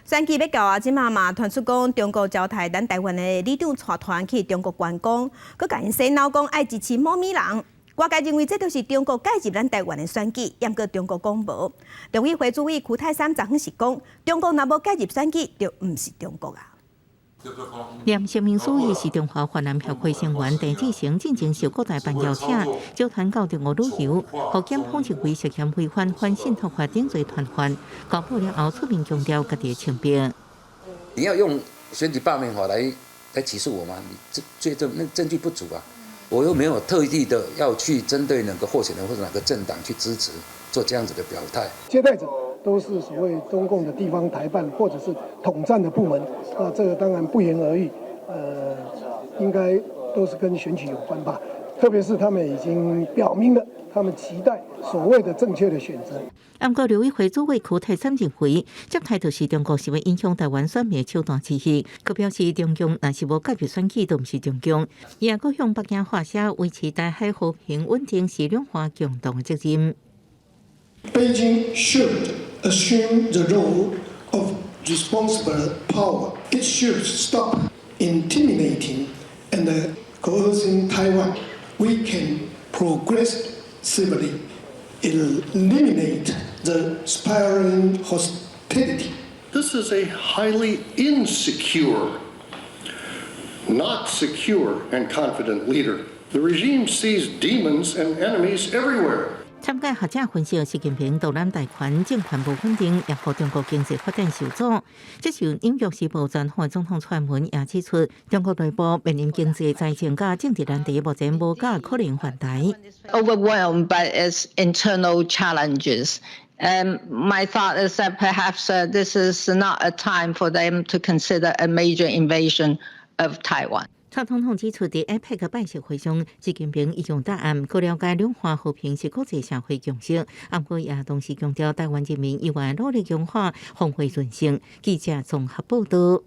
選舉欲到啊，這馬嘛傳出講中國招待咱台灣的里長帶團去中國觀光，閣共𪜶洗腦講愛支持某物人。外界認為這就是中國介入咱台灣的選舉，毋過中國講無。陸委會主委邱太三昨昏是講，中國若無介入選舉，就毋是中國啊。連聲明書伊是中華華南協會成員鄭志誠進前受國台辦邀請，組團到中國旅遊，予檢方認為涉嫌違反反信託法等罪傳喚，交保了後出面強調家己的清白。你要用選舉罷免法來起訴我嗎？你這那證據不足啊！我又沒有特意的要去針對哪個候選人或者哪個政黨去支持做這樣子的表態。接待者都是所謂中共的地方台辦或者是統戰的部門，那這個當然不言而喻，應該都是跟選舉有關吧？特別是他們已經表明了，他們期待所謂的正確的選擇。毋過陸委會主委邱太三認為，接待就是中國想欲影響台灣選民的手段之一。閣表示中共若是無介入選舉，就毋是中共。伊也閣向北京發聲，維持台海和平穩定是兩岸共同的責任。 Beijing should assume the role of responsible power. It should stop intimidating and coercing Taiwan. We can progressively eliminate the spiraling hostility. This is a highly insecure, not secure and confident leader. The regime sees demons and enemies everywhere. 參加學者分析，習近平獨攬大權，政權無穩定，也予中國經濟發展受阻。這時，紐約時報專訪總統傳聞也指出，中國內部面臨經濟、財政佮政治難題，目前無較可能犯台。 Overwhelmed by its internal challenges. And my thought is that perhaps this is not a time for them to consider a major invasion of Taiwan. 蔡總統指出，佇 APEC 拜習會上，習近平已經答案，閣了解兩岸和平是國際社會共識。毋過也同時強調，台灣人民猶原努力強化防衛韌性。記者綜合報道。